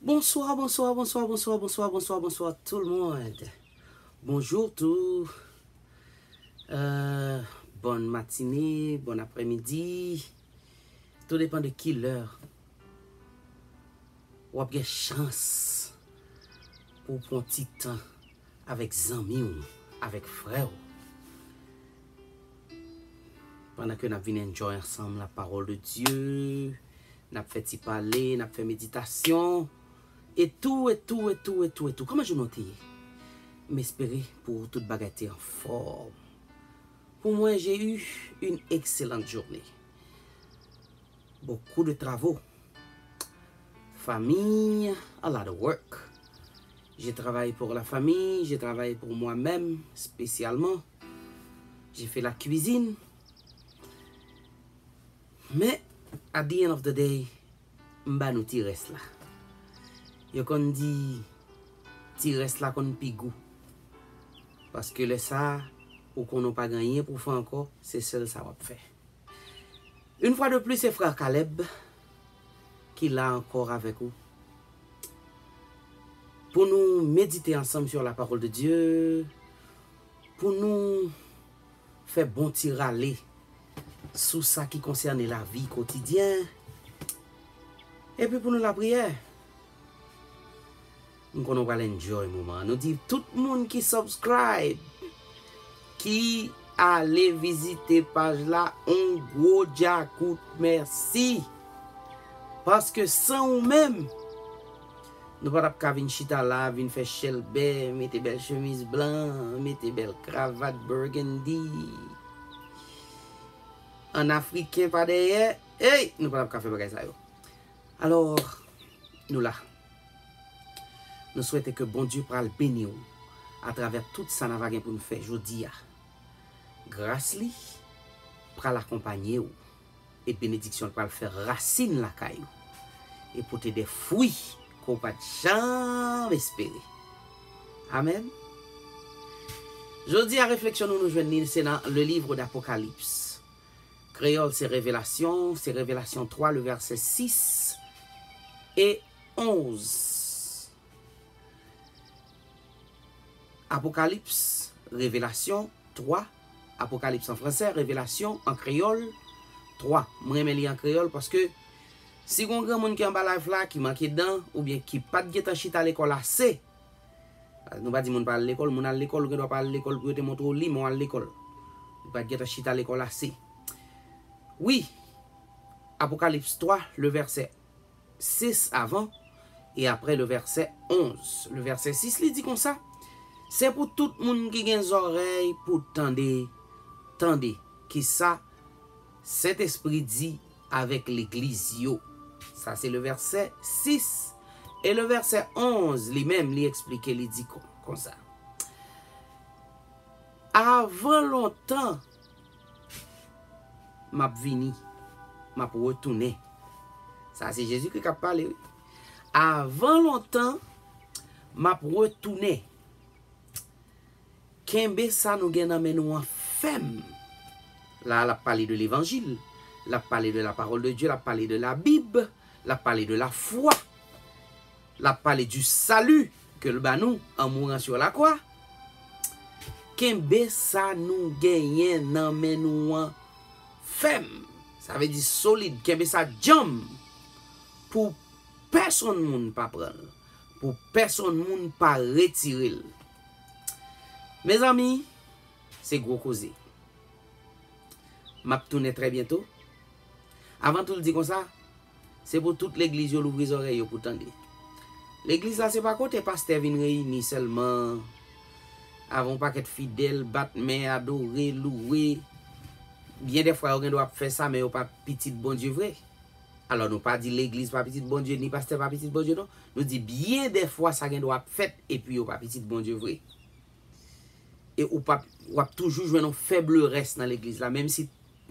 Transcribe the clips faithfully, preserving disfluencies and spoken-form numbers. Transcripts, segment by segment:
Bonsoir, bonsoir, bonsoir, bonsoir, bonsoir, bonsoir, bonsoir tout le monde. Bonjour tout. Euh, bonne matinée, bon après-midi. Tout dépend de quelle heure. W ap gen chans pou w pran ti tan avèk zanmi w, avèk frè w. Pandan ke n ap vin enjoy ansanm la parole de Dieu, n ap fè ti pale, n ap fè meditasyon, e tou, e tou, e tou, e tou, e tou. Kòman jounen w te ye? M espere pou ou tout bagay te anfòm. Pour moi, j'ai eu une excellente journée. Beaucoup de travaux. Famille, a lot of work. J'ai travaillé pour la famille, j'ai travaillé pour moi-même spécialement. J'ai fait la cuisine. Men, at the end of the day, m ba nou ti rès la. Yo konn di, ti rès la konn pi gou. Paske lè sa, ou konnen w pa gen anyen pou w fè ankò, se sèl sa w ap fè. Une fois de plus, se frè Caleb ki la ankò avèk ou. Pou nou medite ansanm sur la parole de Dieu, pou nou fè bon ti rale sou sa ki konsène lavi kotidyen, epi pou nou lapriyè. M konnen w pral enjoy moman an. Nou di tout moun ki subscribe, ki ale vizite paj la, on gwo djakout mèsi. Paske san ou menm, nou pa t ap ka vin chita la, vin fè chèlbè, mete bèl chemiz blan, mete bèl kravat burgundy. An afriken pa dèyè, ey, nou pa t ap ka fè bagay sa yo. Alò, nou la. Nou swete ke Bondye pral beni w atravè tout sa n ava gen pou n fè jodi a. Gras li pral akonpanye w e benediksyon l pral fè rasin lakay ou e pote de fwi ke w pa t janm espere. Amèn. Jodi a, refleksyon nou, nou jwenn li, se nan le livre d'Apocalypse. Kreyòl, se Revelasyon, se Revelasyon twa, le vèsè sis e onz. Apokalips, Revelasyon twa, Apokalips an fransè, Revelasyon an kreyòl, twa. Mwen renmen li an kreyòl paske si gon granmoun ki anba live la, ki manke dan, oubyen ki pa t gentan chita lekòl ase, nou pa di moun pa al lekòl, moun al lekòl, ou gen dwa pa al lekòl pou yo te montre w li, men w al lekòl. Ou pa t gentan chita lekòl ase. Wi, Apokalips twa, le vèsè sis avan, e apre le vèsè onz. Le vèsè sis, li di konsa, se pou tout moun ki gen zòrèy pou tande, tande kisa Sentespri di avèk legliz yo. Sa se le vèsè sis. E le vèsè onz, li menm, li eksplike, li di kon, konsa. Avan lontan, m ap vini, m ap retounen. Sa se Jezikri k ap pale, wi. Avan lontan, m ap retounen. Kenbe sa nou gen nan men nou an fèm. La, l ap pale de levanjil, l ap pale de la parole de Dieu, l ap pale de la Bible, l ap pale de la foi, l ap pale du salut ke l ba nou en mourant sur la croix. Kenbe sa nou genyen nan men nou an fèm. Sa vle di solid, kenbe sa djanm pou pèsonn moun pa pran l, pou pèsonn moun pa retire l. Mezanmi, se gwo koze. M ap tounen trè byento. Avan tou, l di konsa, se pou tout legliz yo louvri zòrèy yo pou tande. Legliz la se pa kote pastè vin reyini sèlman, avè yon pakèt fidèl, bat men, adore, louwe. Byen dèfwa yo gen dwa ap fè sa, men yo pa pitit Bondye vre. Alò, nou pa di legliz pa pitit Bondye, ni pastè pa pitit Bondye, non. Nou di byen dèfwa sa gen dwa ap fèt, epi yo pa pitit Bondye vre. E ou p ap, w ap toujou jwenn yon fèblès nan legliz la. Menm si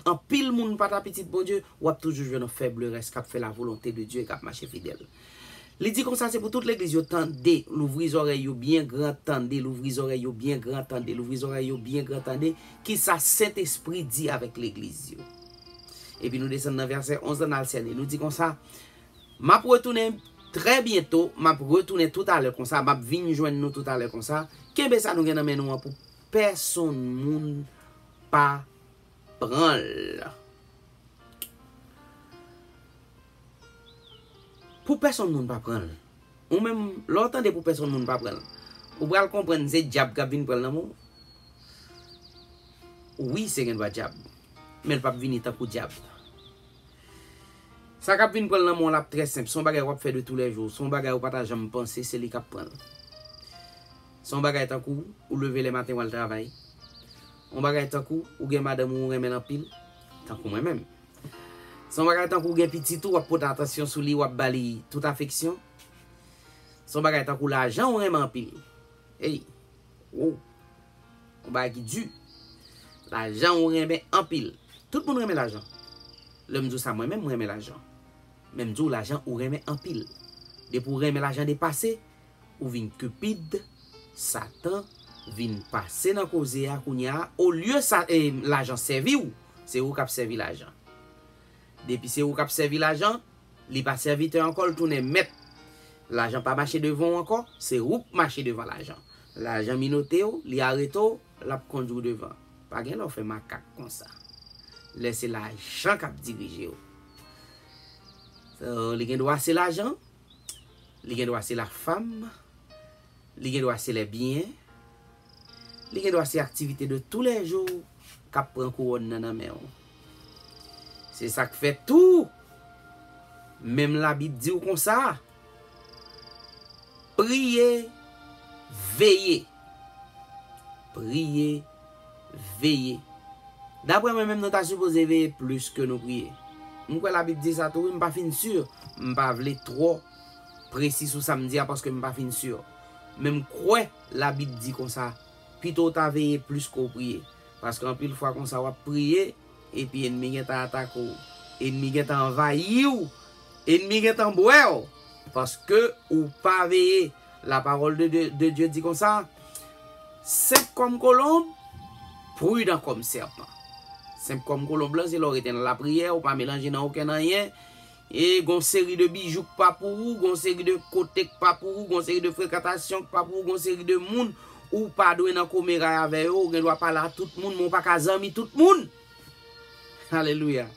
anpil moun pa ta pitit Bondye, w ap toujou jwenn yon fèblès k ap fè la volonte de Dieu e k ap mache fidèl. Li di konsa, se pou tout legliz yo tande, louvri zòrèy yo byen gran, tande, louvri zòrèy yo byen gran, tande, louvri zòrèy yo byen gran, tande, kisa Sentespri di avèk legliz yo. Epi nou desann nan vèsè onz la, n al sène. Nou di konsa, m ap retounen Trè byento, m ap retounen toutalè konsa, m ap vin jwenn nou toutalè konsa. Kenbe sa nou gen nan men nou an pou pèsonn moun pa pran l. Pou pèsonn moun pa pran l. Ou menm, lè w tande pou pèsonn moun pa pran l, ou pral konprann se dyab k ap vin pran l nan men w. Wi, se gendwa dyab. Men l p ap vini tankou dyab. Sa k ap vin pran l nan men w la ap trè senp. Se yon bagay w ap fè de toulèjou. Se yon bagay ou pa ta janm panse se li k ap pran l. Se yon bagay tankou ou leve lè maten w al travay. Yon bagay tankou ou gen madanm ou renmen l anpil. Tankou mwen menm. Se yon bagay tankou ou gen pitit ou, w ap pote atansyon sou li, w ap ba li tout afeksyon. Se yon bagay tankou lajan ou renmen anpil. Ey, wow. Yon bagay ki di. Lajan ou renmen anpil. Tout moun renmen lajan. Lè m di w sa, mwen menm, mwen renmen lajan. Men m di w lajan ou renmen anpil. Depi w renmen lajan depase, ou vin Cupid, Satan vin pase nan koze a kounye a. Olye sa, e, lajan sèvi w, se ou k ap sèvi lajan. Depi se ou k ap sèvi lajan, li pa sèvitè ankò, l tounen mèt. Lajan pa mache devan w ankò, se ou k mache devan lajan. Lajan minote w, li arete w, l ap kondui w devan. Pa gen lè w fè makak konsa. Lè se lajan k ap dirije w. So, li gen dwa se lajan, li gen dwa se lafam, li gen dwa se lèbyen, li gen dwa se aktivite de toulèjou k ap pran kouwòn nan nan men w. Se sa k fè tou, menm Labib di w konsa, priye, veye. Priye, veye. Daprè mwen menm, nou ta sipoze veye plis ke nou priye. M kwè Labib di sa tou, wi, m pa fin si. M pa vle twò presi sou sa m di a paske m pa fin si. Men m kwè Labib di konsa, pito w ta veye plis ke w priye. Paske anpil fwa konsa w ap priye, epi ènmi gentan atake w. Ènmi gentan anvayi w. Ènmi gentan bwè w. Paske ou pa veye. La parole de, de, de Dieu di konsa, senp kòm kolonb, pridan kòm sèpan. Senp kòm kolonb lan, se lè w rete nan lapriyè, ou pa melanje nan okenn anyen. E gon seri de bijou k pa pou ou, gon seri de kote k pa pou ou, gon seri de frekantasyon k pa pou ou, gon seri de moun ou pa dwe nan komeray avè yo, ou gen dwa pale a tout moun, men ou pa ka zanmi tout moun. Alelouya.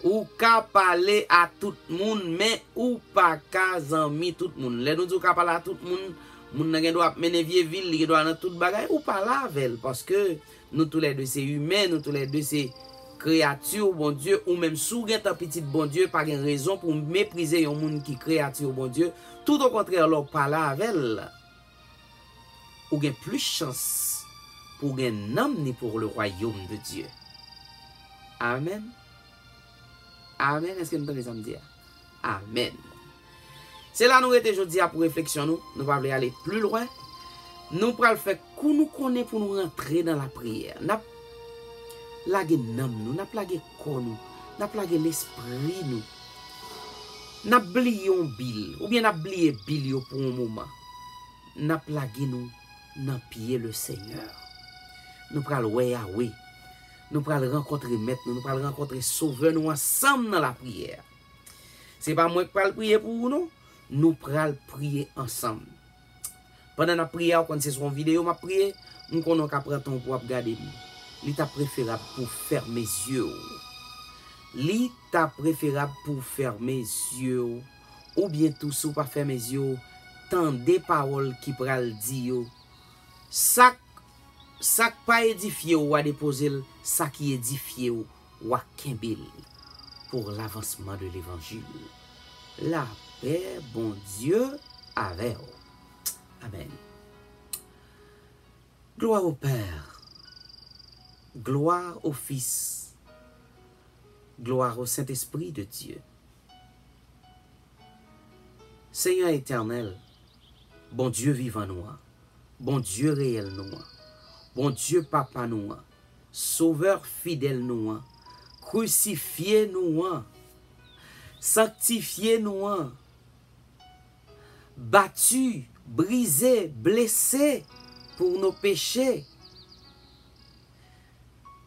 Ou ka pale a tout moun, men ou pa ka zanmi tout moun. Lè nou di ou ka pale a tout moun, moun nan gen dwa ap mennen vye vi l, li gen dwa nan tout bagay, ou pale avè l, paske nou toulède se imen, nou toulède se kreyati Bondye, ou menm si w gentan pitit Bondye, pa gen rezon pou w meprize yon moun ki kreyati Bondye, tout okontrè, lè w pale avè l, ou gen plis chans pou w gen nanm ni pou le royaume de Dieu. Amèn. Amèn. Èske nou tande sa m di a? Amèn. Se la nou rete jodi a pou refleksyon nou. Nou pa vle ale pli lwen. Nou pral fè kou nou konnen pou nou rantre nan lapriyè. N ap lage nanm nou, n ap lage kò nou, n ap lage lespri nou. N ap bliye yon bil, oubyen n ap bliye bil yo pou yon moman. N ap lage nou nan pye Lesenyè. Nou pral wè Yawe. Nou pral rankontre Mèt nou, nou pral rankontre Sovè nou ansanm nan lapriyè. Se pa mwen k pral priye pou ou non. Nou pral priye ansanm. Pandan n ap priye a, ou konn se sou yon videyo m ap priye, m konnen w ka pran tan w pou w ap gade m. Li ta preferab pou w fèmen zye w. Li ta preferab pou w fèmen zye w. Oubyen tou, si w pa fèmen zye w, tande pawòl ki pral di yo. Sa k, sa k pa edifye w, w a depoze l, sa ki edifye w, w a kenbe l pour l'avancement de l'évangile. Lapè Bondye avè w. Amèn. Gloire au Père, gloire au Fils, gloire au Saint-Esprit de Dieu. Senyè etènèl, Bondye vivan nou an, Bondye reyèl nou an, Bondye papa nou an, Sovè fidèl nou an, krisifye nou an, sanktifye nou an, bati, brize, blese pour nos péchés.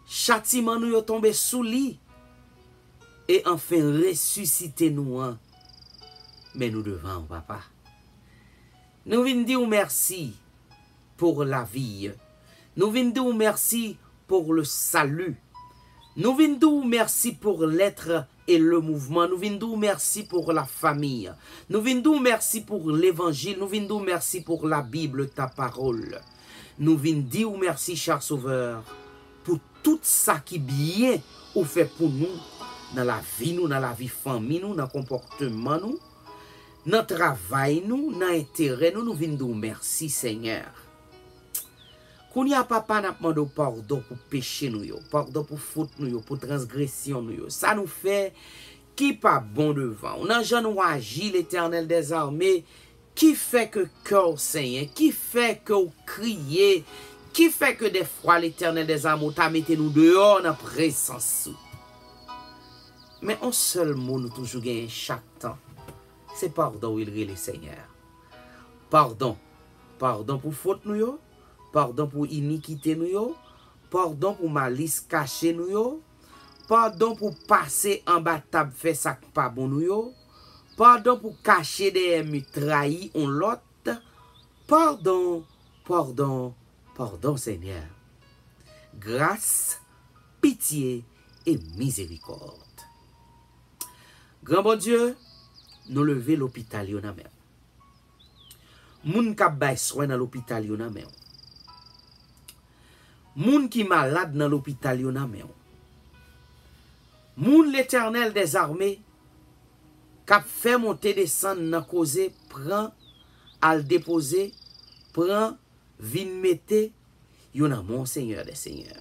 Chatiman nou yo tonbe sou li. E anfen, resisite nou an men nou devan w, papa. Nou vin di w mèsi pour la vie. Nou vin di w mèsi pour le salut. Nou vin di w mèsi pour l'être et le mouvement. Nou vin di w mèsi pour la famille. Nou vin di w mèsi pour levanjil. Nou vin di w mèsi pour la Bible, ta parole. Nou vin di w mèsi, chè Sovè, pou tout sa ki byen ou fè pou nou, nan lavi nou, nan lavi fanmi nou, nan konpòtman nou, nan travay nou, nan enterè nou, nou vin di w mèsi, Senyè. Kounye a, papa, n ap mande w padon pou peche nou yo, padon pou fot nou yo, pou transgresyon nou yo. Sa nou fè ki pa bon devan w. Nan jan nou aji, Letènèl dèzame, ki fè ke kè w senyen, ki fè ke w kriye, ki fè ke dèfwa, Letènèl dèzame, w ta mete nou deyò nan prezans ou. Men yon sèl mo nou toujou genyen chak tan, se padon wi l rele, Senyè. Padon. Padon pou fot nou yo, padon pou inikite nou yo, padon pou malis kache nou yo, padon pou pase anba tab fè sa k pa bon nou yo, padon pou kache dèyè mi trayi yon lòt. Padon, padon, padon, Senyè. Gras, pitye e mizerikòd. Gran Bondye, nou leve lopital yo nan men w. Moun k ap bay swen nan lopital yo nan men w. Moun ki malad nan lopital yo nan men w. Moun, Letènèl dèzame, k ap fè monte desann nan koze, pran, al depoze, pran, vin mete, yo nan men w, Senyè dè senyè.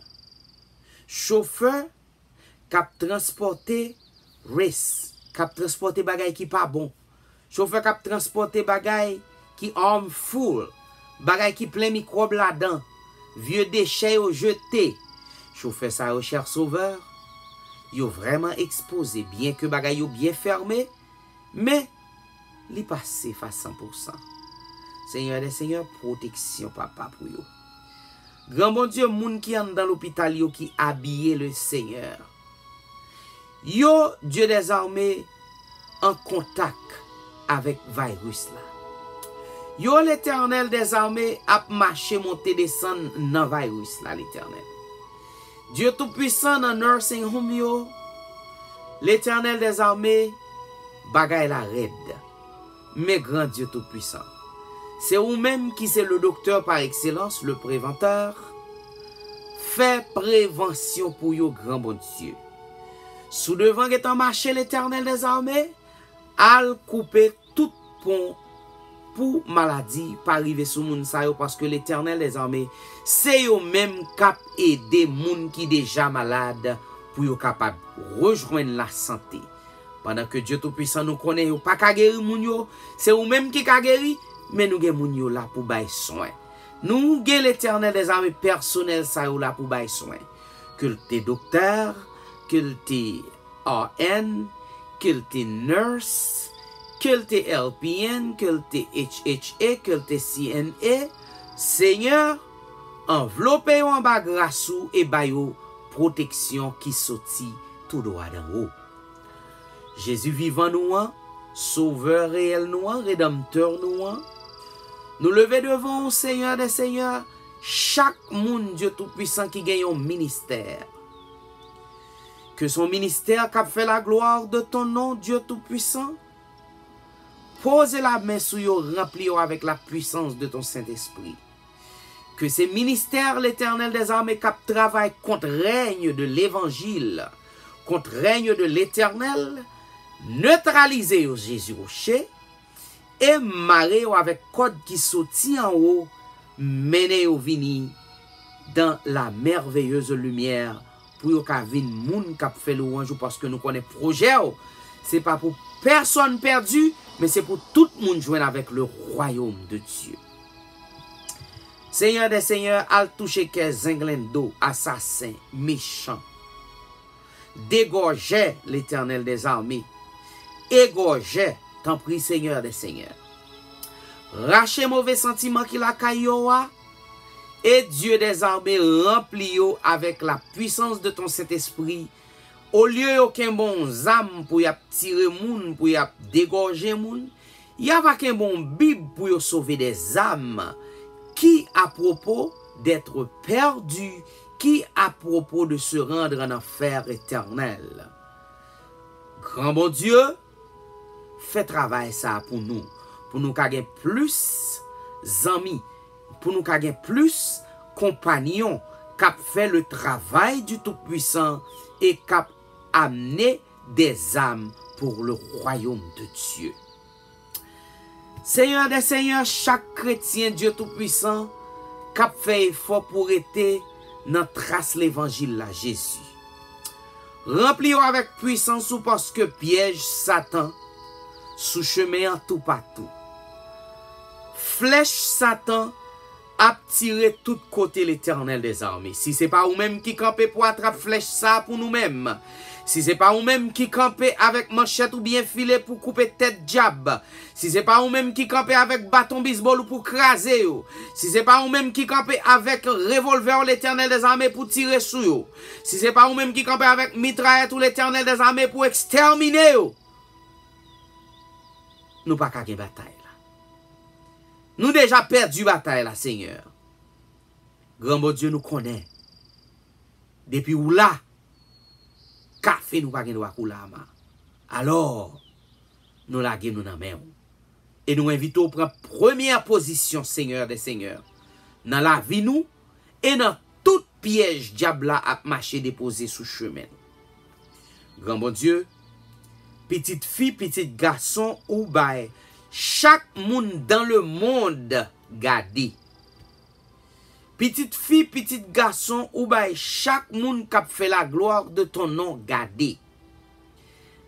Chofè k ap transpòte waste, k ap transpòte bagay ki pa bon. Chofè k ap transpòte bagay ki harmful, bagay ki plen mikwòb ladan, vye dechè yo jete. Chofè sa yo, chè Sovè, yo vrèman ekspoze, byenke bagay yo byen fèmen, men li pa sef a san pou san. Senyè dè senyè, pwoteksyon, papa, pou yo. Gran Bondye, moun ki anndan lopital yo ki abiye, le Senyè, yo, Dye dèzame, an kontak avèk vayris la. Yo, Letènèl dèzame, ap mache monte desann nan vayris la, Letènèl. Dye Toupwisan, nan nursing home yo, Letènèl dèzame, bagay la rèd. Men gran Dye Toupwisan, se ou menm ki se le doktè pa ekselans, le prevantè. Fè prevansyon pou yo, gran Bondye. Si w devan gentan mache, Letènèl dèzame, al koupe tout pon pou maladi pa rive sou moun sa yo, paske Letènèl dèzame, se yo menm k ap ede moun ki deja malad pou yo kapab rejwenn lasante. Pandan ke Dye Toupwisan, nou konnen yo pa ka geri moun yo, se ou menm ki ka geri, men nou gen moun yo la pou bay swen. Nou gen, Letènèl dèzame, pèsonèl sa yo la pou bay swen. Ke l te doktè, ke l te R N, ke l te nurse, ke l te L P N, ke l te H H A, ke l te C N A, Senyè, anvlope yo anba gras ou e ba yo pwoteksyon ki soti tou dwat anwo. Jezi vivan nou an, Sovè reyèl nou an, Redanmtè nou an, nou leve devan w, Senyè dè senyè, chak moun, Dye Toupwisan, ki gen yon ministè. Ke se yon ministè k ap fè la gloire de ton nom, Dye Toupwisan. Poze lamen sou yo, ranpli yo avèk la puissance de ton Saint-Esprit. Ke se ministè, Letènèl dèzame, k ap travay kont règne de levanjil, kont règne de Letènèl, netralize yo, Jezi Woche, e mare yo avèk kòd ki soti anwo, mennen yo vini dans la merveilleuse lumière, pou yo ka vin moun k ap fè lwanj ou, paske nou konnen pwojè w, se pa pou pèsonn pèdi, men se pou tout moun jwenn avèk le royaume de Dieu. Senyè dè senyè, al touche kè zenglendo, asasen, mechan. Degòje, Letènèl dèzame. Egòje, tanpri, Senyè dè senyè. Rache move santiman ki lakay yo a, e Dye dèzame, ranpli yo avèk la puissance de ton Saint-Esprit. Olye yo kenbe yon zam pou y ap tire moun, pou y ap degòje moun, Y a va kenbe yon Bib pou yo sove dè zam. Qui à propos d'être perdu, qui à propos de se rendre en enfer éternel. Gran Bondye, fè travay sa a pou nou, pou nou ka gen plis zanmi, pou nou ka gen plis konpanyon k ap fè le travay du Tout-Puissant e k ap amne dè zam pour le royaume de Dieu. Senyè dè senyè, chak kretyen Dye Toupwisan k ap fè efò pou rete nan tras levanjil la, Jezi. Ranpli yo avèk pwisans ou, paske pyèj Satan sou chemen an toupatou. Flèch Satan ap tire tout kote, Letènèl dèzame. Si se pa ou menm ki kanpe pou atrap flèch sa a pou nou menm, si se pa ou menm ki kanpe avèk manchèt ou byen file pou koupe tèt dyab, si se pa ou menm ki kanpe avèk baton bizbòl ou pou kraze yo, si se pa ou menm ki kanpe avèk revòlvè w, Letènèl dèzame, pou tire sou yo, si se pa ou menm ki kanpe avèk mitrayèt ou, Letènèl dèzame, pou ekstèmine yo, nou pa ka gen batay la. Nou deja pèdi batay la, Senyè. Gran Bondye, nou konnen, depi ou la, kafe nou pa gen dwa koule ama. Alò, nou lage nou nan men w. E nou envite w pran premyè pozisyon, Senyè dè senyè, nan lavi nou e nan tout pyèj dyab la ap mache depoze sou chemen nou. Gran Bondye, pitit fi, pitit gason ou bay chak moun dans le monde gade. Pitit fi, pitit gason ou bay chak moun k ap fè la gloire de ton nom gade.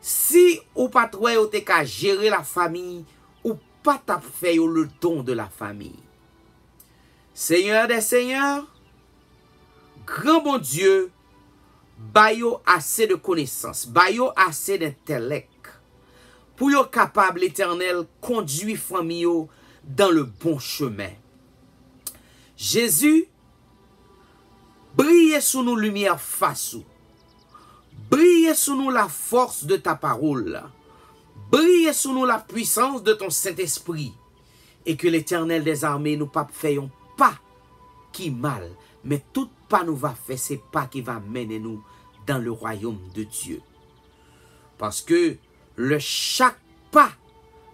Si ou pa t wè yo te ka jere lafanmi, ou pa t ap fè yo le don de la famille. Senyè dè senyè, gran Bondye, ba yo ase de konesans, ba yo ase dentèlèk pou yo kapab, Letènèl, kondui fanmi yo dans le bon chemin. Jezi, briye sou nou limyè fas ou. Briye sou nou la force de ta parole. Briye sou nou la puissance de ton Saint-Esprit. E ke Letènèl dèzame, nou p ap fè yon pa ki mal, men tout pa nou va fè se pa ki va mennen nou dans le royaume de Dieu. Paske lè chak pa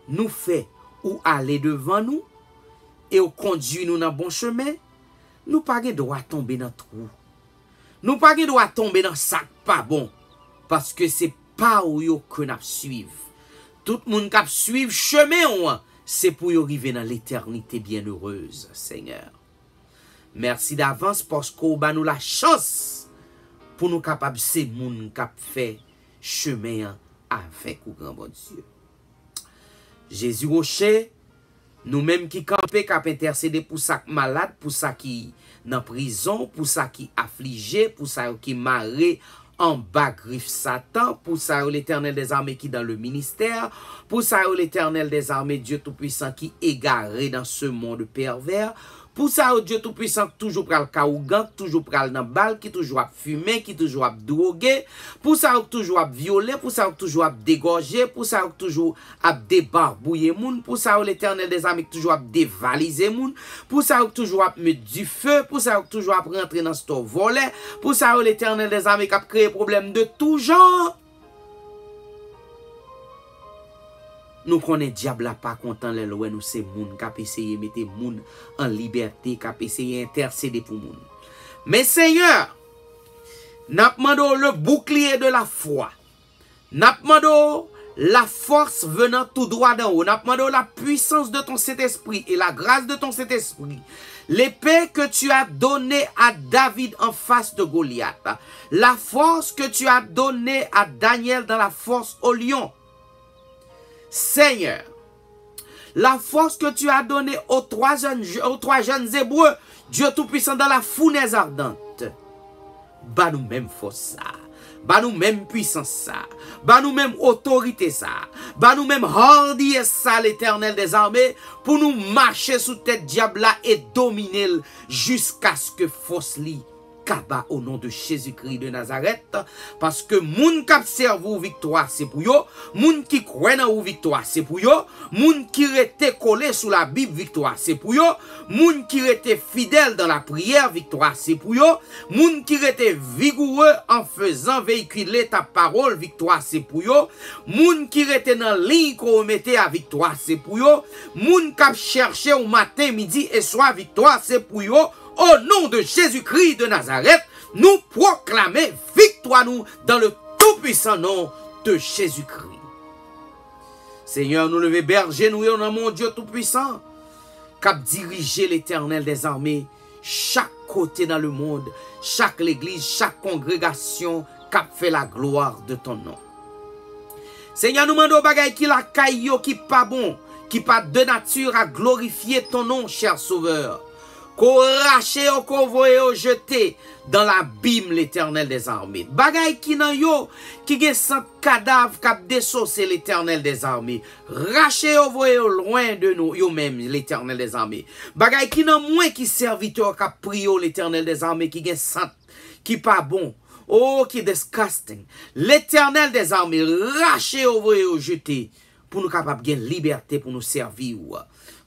nou fè ou ale devan nou e ou kondui nou nan bon chemen, nou pa gen dwa tonbe nan twou. Nou pa gen dwa tonbe nan sa k pa bon, paske se pa w yo ke n ap swiv. Tout moun k ap swiv chemen w, se pou yo rive nan letènite byennerez, Senyè. Mèsi davans paske w ba nou lachans pou nou kapab se moun k ap fè chemen an avèk ou, gran Bondye. Jezi Woche, nou menm ki kanpe, k ap entèsede pou sa k malad, pou sa ki nan prizon, pou sa ki aflije, pou sa yo ki mare anba grif Satan, pou sa yo, Letènèl dèzame, ki dans le ministère, pou sa yo, Letènèl dèzame, Dye Toupwisan, ki egare dans ce monde pervers, pou sa yo, Dye Toupwisan, k toujou pral ka ougan, k toujou pral nan bal, ki toujou ap fimen, ki toujou ap dwoge, pou sa yo k toujou ap vyole, pou sa yo k toujou ap degòje, pou sa yo k toujou ap debarbouye moun, pou sa yo, Letènèl dèzame, k toujou ap devalize moun, pou sa yo k toujou ap met dife, pou sa yo k toujou ap rantre nan stò vòlè, pou sa yo, Letènèl dèzame, k ap kreye pwoblèm de tou jan. Nou konnen dyab la pa kontan lè l wè nou se moun k ap eseye mete moun an libète, k ap eseye entèsede pou moun. Men Senyè, n ap mande w le bouclier de la foi. N ap mande w la force venant tout droit d'en haut. N ap mande w la puissance de ton Saint-Esprit et la grâce de ton Saint-Esprit. L'épée que tu as donnée à David en face de Goliath. La force que tu as donnée à Daniel dans la fosse au lion. Seigneur, la force que tu as donnée aux trois jeunes, aux trois jeunes Hébreux, Dieu Tout-Puissant, dans la fournaise ardente. Ba nou menm fòs sa. Ba nou menm pwisans sa. Ba nou menm otorite sa. Ba nou menm hardiyès sa, Letènèl dèzame, pou nou mache sou tèt dyab la e domine l jiskaske fòs li taba o non de Jezikri de Nazarèt, paske moun k ap sèvi w, viktwa se pou yo, moun ki kwè nan ou, viktwa se pou yo, moun ki rete kole sou Labib, viktwa se pou yo, moun ki rete fidèl dan lapriyè, viktwa se pou yo, moun ki rete vigoure an fezan veyikile ta pawòl, viktwa se pou yo, moun ki rete nan liy ke w mete a, viktwa se pou yo, moun k ap chèche w maten, midi e swa, viktwa se pou yo, o non de Jezikri de Nazarèt, nou pwoklame viktwa nou dans le tout puissant nom de Jésus-Christ. Senyè, nou leve bèje nou yo nan men w, Dye Toupwisan, k ap dirije, Letènèl dèzame, chak kote nan lemond, chak legliz, chak kongregasyon k ap fè la glwa de ton non. Senyè, nou mande w bagay ki lakay yo ki pa bon, ki pa de nati a glorifye ton non, chè Sovè. Ke w rache yo, ke w voye yo jete dan labim, Letènèl dèzame. Bagay ki nan yo, ki gen sant kadav k ap desose, Letènèl dèzame. Rache yo, voye yo lwen de nou, yo menm, Letènèl dèzame. Bagay ki nan mwen ki sèvitè w k ap priye w, Letènèl dèzame, ki gen sant ki pa bon, o, ki disgusting. Letènèl dèzame, rache yo, voye yo jete, pou nou kapab gen libète pou nou sèvi w.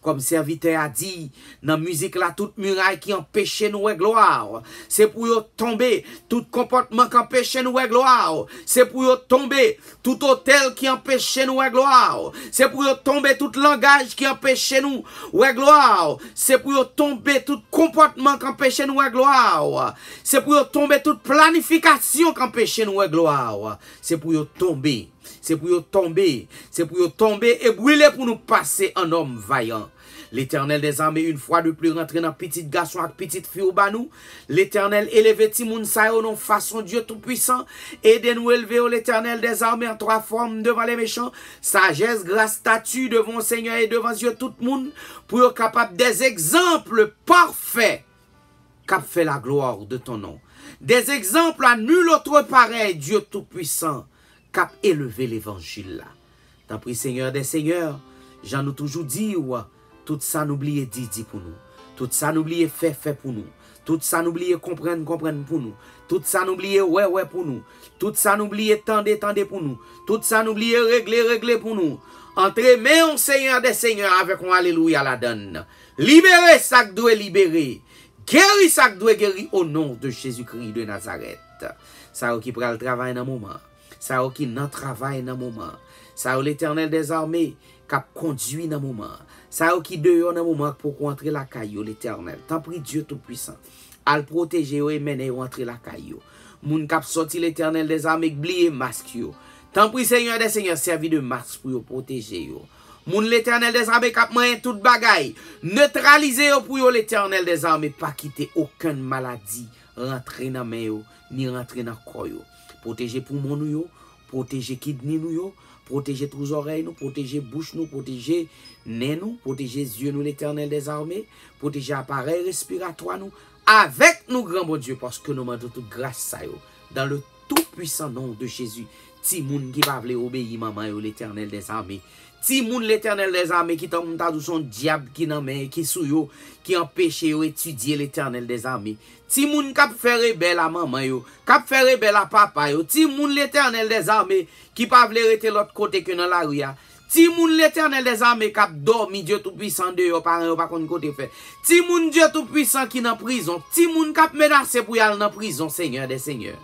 Kòm sèvitè a di nan mizik la, tout miray ki anpeche nou wè glwa w, se pou yo tonbe. Tout konpòtman k anpeche nou wè glwa w, se pou yo tonbe. Tout otèl ki anpeche nou wè glwa w, se pou yo tonbe. Tout langaj ki anpeche nou wè glwa w, se pou yo tonbe. Tout konpòtman k anpeche nou wè glwa w, se pou yo tonbe. Tout planifikasyon k anpeche nou wè glwa w, se pou yo tonbe. Se pou yo tonbe. Se pou yo tonbe e brile pou nou pase an nonm vayan. Letènèl dèzame, yon fwa de plis, rantre nan pitit gason ak pitit fi w ba nou. Letènèl, eleve timoun sa yo nan fason, Dye Toupwisan. Ede nou elve yo, Letènèl dèzame, an twa fòm devan le mechan. Sajès, gras, stati devan w, Senyè, e devan zye tout moun, pou yo kapab dè egzanp pafè k ap fè la glwa de ton non. Dè egzanp à nul autre pareil, Dye Toupwisan, k ap elve levanjil la. Tanpri, Senyè dè senyè, jan nou toujou di w, tout sa nou bliye di, di pou nou. Tout sa nou bliye fè, fè pou nou. Tout sa nou bliye konprann, konprann pou nou. Tout sa nou bliye wè, wè pou nou. Tout sa nou bliye tande, tande pou nou. Tout sa nou bliye regle, regle pou nou. Antre men w, Senyè dè senyè, avèk yon alelouya ladann. Libere sa k dwe libere. Geri sa k dwe geri, o non de Jezikri de Nazarèt. Sa yo ki pral travay nan moman an, sa yo ki nan travay nan moman an, sa yo, Letènèl dèzame, k ap kondui nan moman an, sa yo ki deyò nan moman an, k poko antre lakay yo, Letènèl, tanpri, Dye Toupwisan, al pwoteje yo e mennen yo antre lakay yo. Moun k ap sòti, Letènèl dèzame, k bliye mask yo, tanpri, Senyè dè senyè, sèvi de mask pou yo pwoteje yo. Moun, Letènèl dèzame, k ap manyen tout bagay, netralize yo pou yo, Letènèl dèzame, pa kite okenn maladi rantre nan men yo, ni rantre nan kò yo. Pwoteje poumon nou yo, pwoteje kidni nou yo, pwoteje twou zòrèy nou, pwoteje bouch nou, pwoteje nen nou, pwoteje zye nou, Letènèl dèzame, pwoteje aparèy respiratwa nou, avèk nou, gran Bondye, paske nou mande w tout gras sa yo, dans le tout puissant nom de Jésus. Timoun ki pa vle obeyi manman yo, Letènèl dèzame. Timoun, Letènèl dèzame, ki tankou m ta di w se yon dyab ki nan men, ki sou yo, ki anpeche yo etidye, Letènèl dèzame. Timoun k ap fè rebèl a manman yo, k ap fè rebèl a papa yo. Timoun, Letènèl dèzame, ki pa vle rete lòt kote ke nan lari a. Timoun, Letènèl dèzame, k ap dòmi, Dye Toupwisan, deyò, paran yo pa konn kote fè. Timoun, Dye Toupwisan, ki nan prizon. Timoun k ap menase pou y al nan prizon, Senyè dè senyè.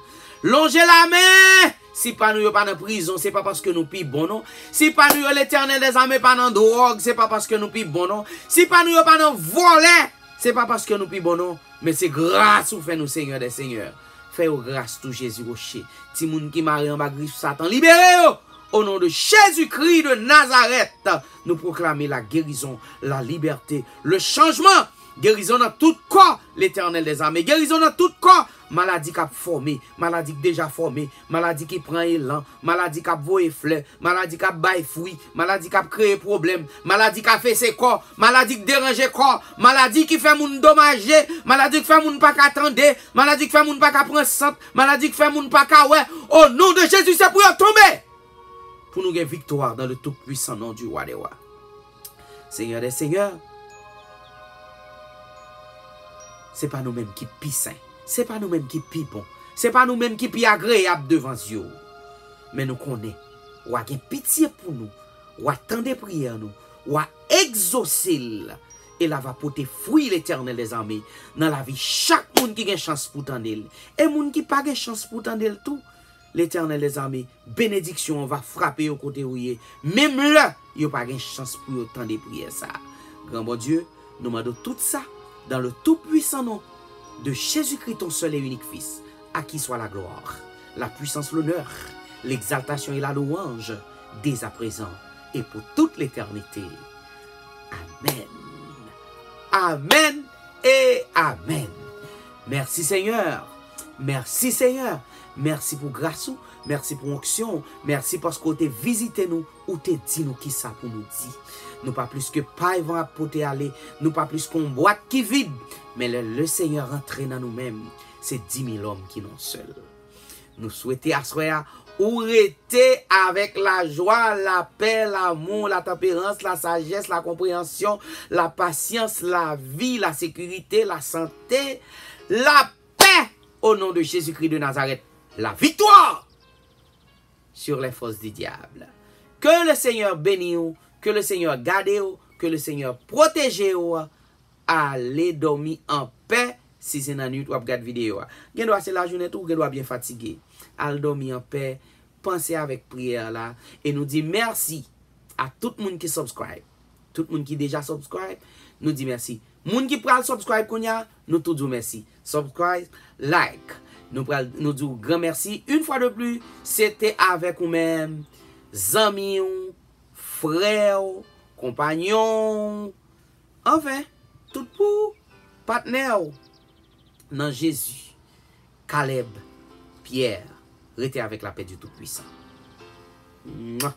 Lonje lamen! Si pa nou yo pa nan prizon, se pa paske nou pi bon, non. Si pa nou yo, Letènèl dèzame, pa nan dwòg, se pa paske nou pi bon, non. Si pa nou yo pa nan vòlè, se pa paske nou pi bon, non. Men se gras ou fè nou, Senyè dè senyè. Fè yo gras tou, Jezi Woche. Timoun ki mare anba grif Satan, libere yo! O non de Jezikri de Nazarèt, nou pwoklame la gerizon, la libète, le chanjman. Gerizon nan tout kò, Letènèl dèzame. Gerizon nan tout kò. Maladi k ap fòme, maladi k deja fòme, maladi ki pran elan, maladi k ap voye flè, maladi k ap bay fwi, maladi k ap kreye pwoblèm, maladi k afese kò, maladi k deranje kò, maladi ki fè moun domaje, maladi k fè moun pa ka tande, maladi k fè moun pa ka pran sant, maladi k fè moun pa ka wè. O non de Jezi, se pou yo tonbe! Pou nou gen viktwa dans le tout puissant nom du Roi des Rois. Senyè dè senyè, se pa nou menm ki pi sen. Se pa nou menm ki pi bon. Se pa nou menm ki pi agreyab devan zye w. Men nou konnen, w a gen pitye pou nou. W a tande priyè nou. W a egzose l. E l a va pote fwi, Letènèl dèzame, nan lavi chak moun ki gen chans pou tande l. E moun ki pa gen chans pou tande l tou, Letènèl dèzame, benediksyon an va frape yo kote ou ye, menm lè yo pa gen chans pou yo tande priyè sa a. Gran Bondye, nou mande w tout sa dans le tout puissant nom de Jésus-Christ, ton seul et unique Fils, à qui soit la gloire, la puissance, l'honneur, l'exaltation et la louange, dès à présent et pour toute l'éternité. Amèn. Amèn e amèn. Mèsi, Senyè. Mèsi, Senyè. Mèsi pou gras ou. Mèsi pou onksyon ou. Mèsi paske w te vizite nou. Ou te di nou kisa pou nou di. Nou pa plis ke pay van ap pote ale. Nou pa plis ke yon bwat ki vid. Men lè Lesenyè rantre nan nou menm, se di mil òm ki nan yon sèl. Nou swete aswè a, ou rete avèk lajwa, lapè, lamou, latanperans, lasajès, lakonpreyansyon, lapasyans, lavi, lasekirite, lasante, lapè, au nom de Jésus-Christ de Nazareth. La victoire sur les forces du diable. Ke Lesenyè beni w, ke Lesenyè gade w, ke Lesenyè pwoteje w. Ale dòmi anpè. Si se nan nuit w ap gad videyo a, gendwa se lajounen tou, ou gendwa byen fatige. Al dòmi anpè. Panse avèk priyè la. E nou di mèsi a tout moun ki subscribe. Tout moun ki deja subscribe, nou di mèsi. Moun ki pral subscribe kounye a, nou tou di w mèsi. Subscribe, like. Nou pral, nou di w gran mèsi. Yon fwa de plis, se te avèk ou menm, zanmi w, frè w, konpanyon w, anfen, tout pou ou, patnè w nan Jezi, Caleb Pierre. Rete avèk lapè di Toupuisan. Mwa.